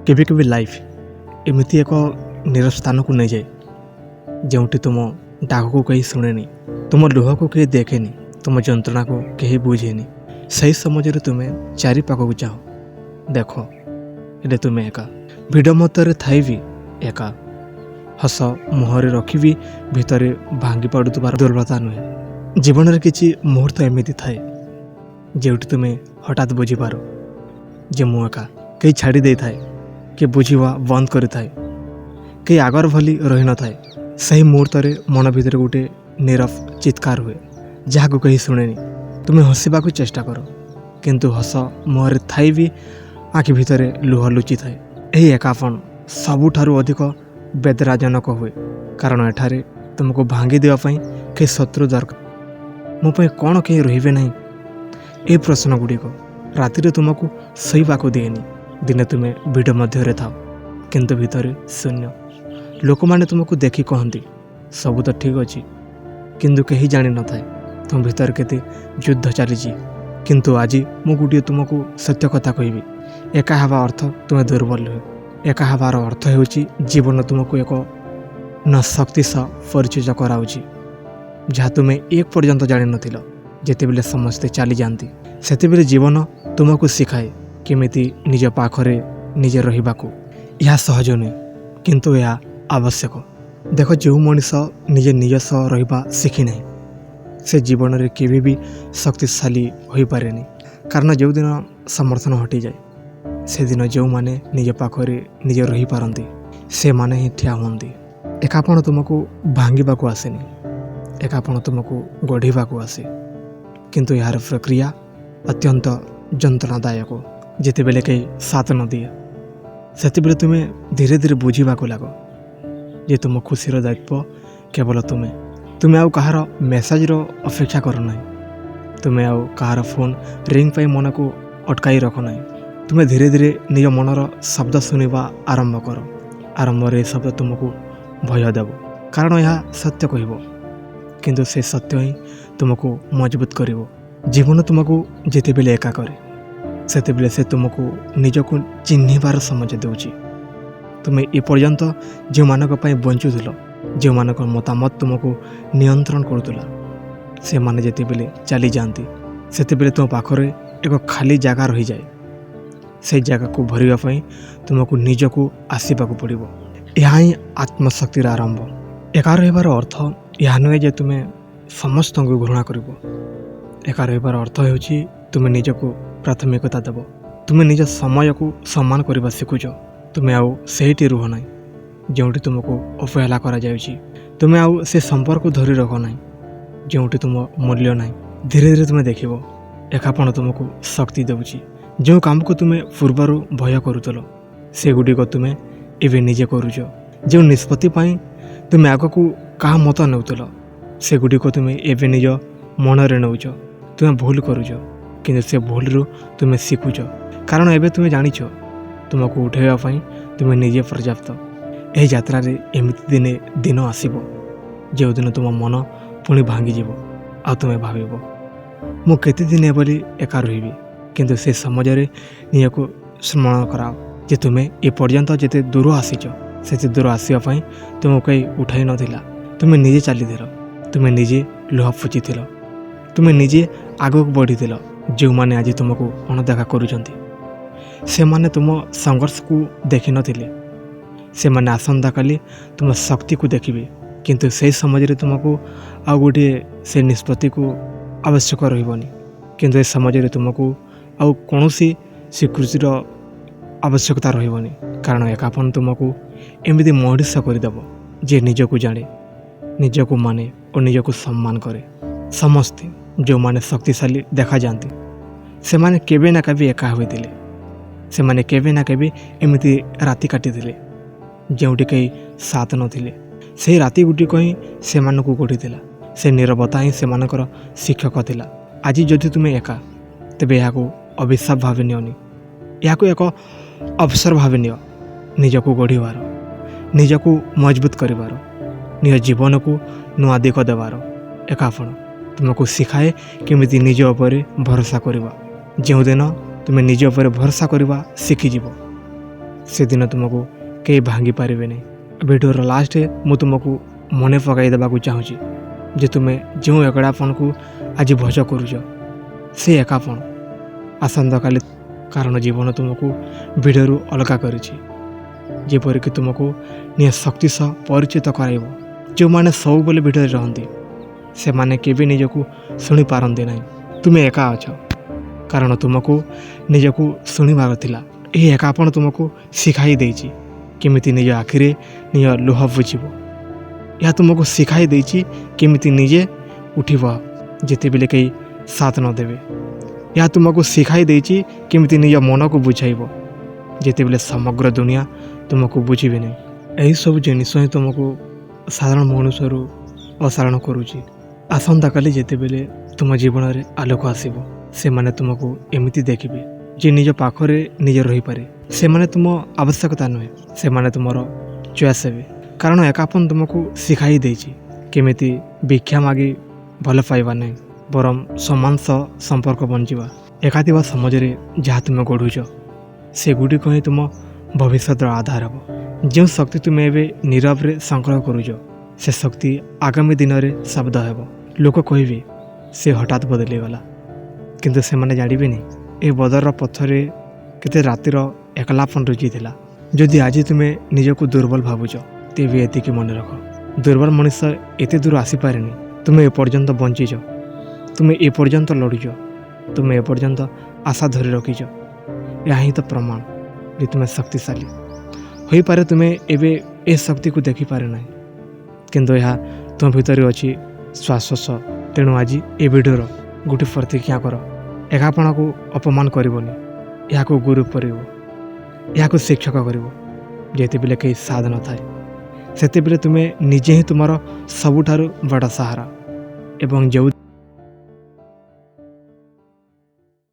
କେବେ କେବେ ଲାଇଫ୍ ଏମିତି ଏକ ନିରବ ସ୍ଥାନକୁ ନେଇଯାଏ, ଯେଉଁଠି ତୁମ ଡାକକୁ କେହି ଶୁଣେନି, ତୁମ ଲୁହକୁ କେହି ଦେଖେନି, ତୁମ ଯନ୍ତ୍ରଣାକୁ କେହି ବୁଝେନି। ସେହି ସମୟରେ ତୁମେ ଚାରିପାଖକୁ ଚାହଁ, ଦେଖ, ହେଲେ ତୁମେ ଏକା। ଭିଡ଼ ମଧ୍ୟରେ ଥାଇ ବି ଏକା। ହସ ମୁହଁରେ ରଖି ବି ଭିତରେ ଭାଙ୍ଗି ପଡ଼ୁଥିବାର ଦୁର୍ବଳତା ନୁହେଁ। ଜୀବନରେ କିଛି ମୁହୂର୍ତ୍ତ ଏମିତି ଥାଏ, ଯେଉଁଠି ତୁମେ ହଠାତ୍ ବୁଝିପାର ଯେ ମୁଁ ଏକା। କେହି ଛାଡ଼ି ଦେଇଥାଏ, କିଏ ବୁଝିବା ବନ୍ଦ କରିଥାଏ, କେହି ଆଗର ଭଳି ରହିନଥାଏ। ସେହି ମୁହୂର୍ତ୍ତରେ ମନ ଭିତରେ ଗୋଟେ ନୀରବ ଚିତ୍କାର ହୁଏ, ଯାହାକୁ କେହି ଶୁଣେନି। ତୁମେ ହସିବାକୁ ଚେଷ୍ଟା କର, କିନ୍ତୁ ହସ ମୁହଁରେ ଥାଇ ବି ଆଖି ଭିତରେ ଲୁହ ଲୁଚିଥାଏ। ଏହି ଏକାପଣ ସବୁଠାରୁ ଅଧିକ ବେଦନାଜନକ ହୁଏ, କାରଣ ଏଠାରେ ତୁମକୁ ଭାଙ୍ଗି ଦେବା ପାଇଁ କେହି ଶତ୍ରୁ ଦରକାର। ମୋ ପାଇଁ କ'ଣ କେହି ରହିବେ ନାହିଁ? ଏହି ପ୍ରଶ୍ନ ଗୁଡ଼ିକ ରାତିରେ ତୁମକୁ ଶୋଇବାକୁ ଦିଏନି। ଦିନେ ତୁମେ ଭିଡ଼ ମଧ୍ୟରେ ଥାଅ, କିନ୍ତୁ ଭିତରେ ଶୂନ୍ୟ। ଲୋକମାନେ ତୁମକୁ ଦେଖି କହନ୍ତି, ସବୁ ତ ଠିକ୍ ଅଛି, କିନ୍ତୁ କେହି ଜାଣିନଥାଏ ତୁମ ଭିତରେ କେତେ ଯୁଦ୍ଧ ଚାଲିଛି। କିନ୍ତୁ ଆଜି ମୁଁ ଗୋଟିଏ ତୁମକୁ ସତ୍ୟ କଥା କହିବି। ଏକା ହେବା ଅର୍ଥ ତୁମେ ଦୁର୍ବଳ ନୁହେଁ। ଏକା ହେବାର ଅର୍ଥ ହେଉଛି ଜୀବନ ତୁମକୁ ଏକ ନୂଆ ଶକ୍ତି ସହ ପରିଚିତ କରାଉଛି, ଯାହା ତୁମେ ଏକ ପର୍ଯ୍ୟନ୍ତ ଜାଣିନଥିଲ। ଯେତେବେଳେ ସମସ୍ତେ ଚାଲିଯାଆନ୍ତି, ସେତେବେଳେ ଜୀବନ ତୁମକୁ ଶିଖାଏ କେମିତି ନିଜ ପାଖରେ ନିଜେ ରହିବାକୁ। ଏହା ସହଜ ନୁହେଁ, କିନ୍ତୁ ଏହା ଆବଶ୍ୟକ। ଦେଖ, ଯେଉଁ ମଣିଷ ନିଜେ ନିଜ ସହ ରହିବା ଶିଖିନାହିଁ, ସେ ଜୀବନରେ କେବେ ବି ଶକ୍ତିଶାଳୀ ହୋଇପାରେନି। କାରଣ ଯେଉଁଦିନ ସମର୍ଥନ ହଟିଯାଏ, ସେଦିନ ଯେଉଁମାନେ ନିଜ ପାଖରେ ନିଜେ ରହିପାରନ୍ତି, ସେମାନେ ହିଁ ଠିଆ ହୁଅନ୍ତି। ଏକାପଣ ତୁମକୁ ଭାଙ୍ଗିବାକୁ ଆସେନି, ଏକାପଣ ତୁମକୁ ଗଢ଼ିବାକୁ ଆସେ। କିନ୍ତୁ ଏହାର ପ୍ରକ୍ରିୟା ଅତ୍ୟନ୍ତ ଯନ୍ତ୍ରଣାଦାୟକ। ଯେତେବେଳେ କେହି ସାଥ ନ ଦିଏ, ସେତେବେଳେ ତୁମେ ଧୀରେ ଧୀରେ ବୁଝିବାକୁ ଲାଗ ଯେ ତୁମ ଖୁସିର ଦାୟିତ୍ୱ କେବଳ ତୁମେ। ତୁମେ ଆଉ କାହାର ମେସେଜର ଅପେକ୍ଷା କର ନାହିଁ। ତୁମେ ଆଉ କାହାର ଫୋନ୍ ରିଙ୍ଗ ପାଇଁ ମନକୁ ଅଟକାଇ ରଖ ନାହିଁ। ତୁମେ ଧୀରେ ଧୀରେ ନିଜ ମନର ଶବ୍ଦ ଶୁଣିବା ଆରମ୍ଭ କର। ଆରମ୍ଭରେ ଏ ଶବ୍ଦ ତୁମକୁ ଭୟ ଦେବ, କାରଣ ଏହା ସତ୍ୟ କହିବ। କିନ୍ତୁ ସେ ସତ୍ୟ ହିଁ ତୁମକୁ ମଜବୁତ କରିବ। ଜୀବନ ତୁମକୁ ଯେତେବେଳେ ଏକା କରେ, ସେତେବେଳେ ସେ ତୁମକୁ ନିଜକୁ ଚିହ୍ନିବାର ସମୟ ଦେଉଛି। ତୁମେ ଏପର୍ଯ୍ୟନ୍ତ ଯେଉଁମାନଙ୍କ ପାଇଁ ବଞ୍ଚୁଥିଲ, ଯେଉଁମାନଙ୍କ ମତାମତ ତୁମକୁ ନିୟନ୍ତ୍ରଣ କରୁଥିଲା, ସେମାନେ ଯେତେବେଳେ ଚାଲିଯାଆନ୍ତି, ସେତେବେଳେ ତୁମ ପାଖରେ ଏକ ଖାଲି ଜାଗା ରହିଯାଏ। ସେଇ ଜାଗାକୁ ଭରିବା ପାଇଁ ତୁମକୁ ନିଜକୁ ଆସିବାକୁ ପଡ଼ିବ। ଏହା ହିଁ ଆତ୍ମଶକ୍ତିର ଆରମ୍ଭ। ଏକା ରହିବାର ଅର୍ଥ ଏହା ନୁହେଁ ଯେ ତୁମେ ସମସ୍ତଙ୍କୁ ଘୃଣା କରିବ। ଏକା ରହିବାର ଅର୍ଥ ହେଉଛି ତୁମେ ନିଜକୁ ପ୍ରାଥମିକତା ଦେବ। ତୁମେ ନିଜ ସମୟକୁ ସମ୍ମାନ କରିବା ଶିଖୁଛ। ତୁମେ ଆଉ ସେଇଠି ରୁହ ନାହିଁ ଯେଉଁଠି ତୁମକୁ ଅବହେଳା କରାଯାଉଛି। ତୁମେ ଆଉ ସେ ସମ୍ପର୍କ ଧରି ରଖ ନାହିଁ ଯେଉଁଠି ତୁମ ମୂଲ୍ୟ ନାହିଁ। ଧୀରେ ଧୀରେ ତୁମେ ଦେଖିବ, ଏକାପଣ ତୁମକୁ ଶକ୍ତି ଦେଉଛି। ଯେଉଁ କାମକୁ ତୁମେ ପୂର୍ବରୁ ଭୟ କରୁଥିଲ, ସେଗୁଡ଼ିକ ତୁମେ ଏବେ ନିଜେ କରୁଛ। ଯେଉଁ ନିଷ୍ପତ୍ତି ପାଇଁ ତୁମେ ଆଗକୁ କାହା ମତ ନେଉଥିଲ, ସେଗୁଡ଼ିକ ତୁମେ ଏବେ ନିଜ ମନରେ ନେଉଛ। ତୁମେ ଭୁଲ କରୁଛ, କିନ୍ତୁ ସେ ଭୁଲରୁ ତୁମେ ଶିଖୁଛ, କାରଣ ଏବେ ତୁମେ ଜାଣିଛ ତୁମକୁ ଉଠାଇବା ପାଇଁ ତୁମେ ନିଜେ ପର୍ଯ୍ୟାପ୍ତ। ଏହି ଯାତ୍ରାରେ ଏମିତି ଦିନେ ଦିନ ଆସିବ, ଯେଉଁଦିନ ତୁମ ମନ ପୁଣି ଭାଙ୍ଗିଯିବ ଆଉ ତୁମେ ଭାବିବ, ମୁଁ କେତେ ଦିନ ଏଭଳି ଏକା ରହିବି? କିନ୍ତୁ ସେ ସମାଜରେ ନିଜକୁ ସ୍ମରଣ କରାଅ ଯେ ତୁମେ ଏପର୍ଯ୍ୟନ୍ତ ଯେତେ ଦୂର ଆସିଛ, ସେତେ ଦୂର ଆସିବା ପାଇଁ ତୁମକୁ କେହି ଉଠାଇ ନଥିଲା। ତୁମେ ନିଜେ ଚାଲିଥିଲ, ତୁମେ ନିଜେ ଲୁହ ପୋଛିଥିଲ, ତୁମେ ନିଜେ ଆଗକୁ ବଢ଼ିଥିଲ। ଯେଉଁମାନେ ଆଜି ତୁମକୁ ଅଣଦେଖା କରୁଛନ୍ତି, ସେମାନେ ତୁମ ସଂଘର୍ଷକୁ ଦେଖିନଥିଲେ। ସେମାନେ ଆସନ୍ତାକାଲି ତୁମ ଶକ୍ତିକୁ ଦେଖିବେ, କିନ୍ତୁ ସେହି ସମାଜରେ ତୁମକୁ ଆଉ ଗୋଟିଏ ସେ ନିଷ୍ପତ୍ତିକୁ ଆବଶ୍ୟକ ରହିବନି। କିନ୍ତୁ ଏ ସମାଜରେ ତୁମକୁ ଆଉ କୌଣସି ସ୍ୱୀକୃତିର ଆବଶ୍ୟକତା ରହିବନି, କାରଣ ଏକାପଣ ତୁମକୁ ଏମିତି ମଣିଷ କରିଦେବ, ଯିଏ ନିଜକୁ ଜାଣେ, ନିଜକୁ ମାନେ ଓ ନିଜକୁ ସମ୍ମାନ କରେ। ସମସ୍ତେ ଯେଉଁମାନେ ଶକ୍ତିଶାଳୀ ଦେଖାଯାଆନ୍ତି, ସେମାନେ କେବେ ନା କେବେ ଏକା ହୋଇଥିଲେ। ସେମାନେ କେବେ ନା କେବେ ଏମିତି ରାତି କାଟିଥିଲେ, ଯେଉଁଠି କେହି ସାଥ ନଥିଲେ। ସେହି ରାତି ଗୁଡ଼ିକ ହିଁ ସେମାନଙ୍କୁ ଗଢ଼ିଥିଲା। ସେ ନିରବତା ହିଁ ସେମାନଙ୍କର ଶିକ୍ଷକ ଥିଲା। ଆଜି ଯଦି ତୁମେ ଏକା, ତେବେ ଏହାକୁ ଅଭିଶାପ ଭାବେ ନିଅନି। ଏହାକୁ ଏକ ଅବସର ଭାବେ ନିଅ, ନିଜକୁ ଗଢ଼ିବାର, ନିଜକୁ ମଜବୁତ କରିବାର, ନିଜ ଜୀବନକୁ ନୂଆ ଦିଗ ଦେବାର। ଏକାପଣ ତୁମକୁ ଶିଖାଏ କେମିତି ନିଜ ଉପରେ ଭରସା କରିବା। ଯେଉଁଦିନ ତୁମେ ନିଜ ଉପରେ ଭରସା କରିବା ଶିଖିଯିବ, ସେଦିନ ତୁମକୁ କେହି ଭାଙ୍ଗି ପାରିବେନି। ଭିଡ଼ିଓର ଲାଷ୍ଟରେ ମୁଁ ତୁମକୁ ମନେ ପକାଇ ଦେବାକୁ ଚାହୁଁଛି ଯେ ତୁମେ ଯେଉଁ ଏକଳାପଣକୁ ଆଜି ଭୟ କରୁଛ, ସେ ଏକାପଣ ଆସନ୍ତାକାଲି, କାରଣ ଜୀବନ ତୁମକୁ ଭିଡ଼ରୁ ଅଲଗା କରିଛି, ଯେପରିକି ତୁମକୁ ନିଜ ଶକ୍ତି ସହ ପରିଚିତ କରାଇବ। ଯେଉଁମାନେ ସବୁବେଳେ ଭିଡ଼ରେ ରହନ୍ତି, ସେମାନେ କେବେ ନିଜକୁ ଶୁଣିପାରନ୍ତି ନାହିଁ। ତୁମେ ଏକା ଅଛ, କାରଣ ତୁମକୁ ନିଜକୁ ଶୁଣିବାର ଥିଲା। ଏହି ଏକାପଣ ତୁମକୁ ଶିଖାଇ ଦେଇଛି କେମିତି ନିଜ ଆଖିରେ ନିଜ ଲୁହ ବୁଝିବ। ଏହା ତୁମକୁ ଶିଖାଇ ଦେଇଛି କେମିତି ନିଜେ ଉଠିବ ଯେତେବେଳେ କେହି ସାଥ ନ ଦେବେ। ଏହା ତୁମକୁ ଶିଖାଇ ଦେଇଛି କେମିତି ନିଜ ମନକୁ ବୁଝାଇବ ଯେତେବେଳେ ସମଗ୍ର ଦୁନିଆ ତୁମକୁ ବୁଝିବେ ନାହିଁ। ଏହିସବୁ ଜିନିଷ ହିଁ ତୁମକୁ ସାଧାରଣ ମଣିଷରୁ ଅସାଧାରଣ କରୁଛି। ଆସନ୍ତାକାଲି ଯେତେବେଳେ ତୁମ ଜୀବନରେ ଆଲୋକ ଆସିବ, ସେମାନେ ତୁମକୁ ଏମିତି ଦେଖିବେ ଯେ ନିଜ ପାଖରେ ନିଜେ ରହିପାରେ। ସେମାନେ ତୁମ ଆବଶ୍ୟକତା ନୁହେଁ, ସେମାନେ ତୁମର ଚଏସ୍ ହେବେ, କାରଣ ଏକାପନ ତୁମକୁ ଶିଖାଇ ଦେଇଛି କେମିତି ଭିକ୍ଷା ମାଗି ଭଲ ପାଇବା ନାହିଁ, ବରଂ ସମ୍ମାନ ସହ ସମ୍ପର୍କ ବଞ୍ଚିବା। ଏକା ଥିବା ସମାଜରେ ଯାହା ତୁମେ ଗଢ଼ୁଛ, ସେଗୁଡ଼ିକ ହିଁ ତୁମ ଭବିଷ୍ୟତର ଆଧାର ହେବ। ଯେଉଁ ଶକ୍ତି ତୁମେ ଏବେ ନୀରବରେ ସଂଗ୍ରହ କରୁଛ, ସେ ଶକ୍ତି ଆଗାମୀ ଦିନରେ ଶବ୍ଦ ହେବ। ଲୋକ କହିବେ, ସେ ହଠାତ୍ ବଦଳିଗଲା। କିନ୍ତୁ ସେମାନେ ଜାଣିବେନି ଏ ବଦଳର ପଥରେ କେତେ ରାତିର ଏକଲାପନ ରୁଚିଥିଲା। ଯଦି ଆଜି ତୁମେ ନିଜକୁ ଦୁର୍ବଳ ଭାବୁଛ, ତେବେ ଏତିକି ମନେ ରଖ, ଦୁର୍ବଳ ମଣିଷ ଏତେ ଦୂର ଆସିପାରେନି। ତୁମେ ଏପର୍ଯ୍ୟନ୍ତ ବଞ୍ଚିଛ, ତୁମେ ଏପର୍ଯ୍ୟନ୍ତ ଲଢ଼ୁଛ, ତୁମେ ଏପର୍ଯ୍ୟନ୍ତ ଆଶା ଧରି ରଖିଛ। ଏହା ହିଁ ତ ପ୍ରମାଣ ଯେ ତୁମେ ଶକ୍ତିଶାଳୀ। ହୋଇପାରେ ତୁମେ ଏବେ ଏ ଶକ୍ତିକୁ ଦେଖିପାରେ ନାହିଁ, କିନ୍ତୁ ଏହା ତୁମ ଭିତରେ ଅଛି, ଶ୍ୱାସ ସହ। ତେଣୁ ଆଜି ଏ ଭିଡ଼ିଓର ଗୋଟେ ପ୍ରତିଜ୍ଞା କର: ଏକାପଣକୁ ଅପମାନ କରିବନି, ଏହାକୁ ଗୁରୁ କରିବ, ଏହାକୁ ଶିକ୍ଷକ କରିବ। ଯେତେବେଳେ କେହି ସାଥ ନଥାଏ, ସେତେବେଳେ ତୁମେ ନିଜେ ହିଁ ତୁମର ସବୁଠାରୁ ବଡ଼ ସାହାରା ଏବଂ ଯେଉଁ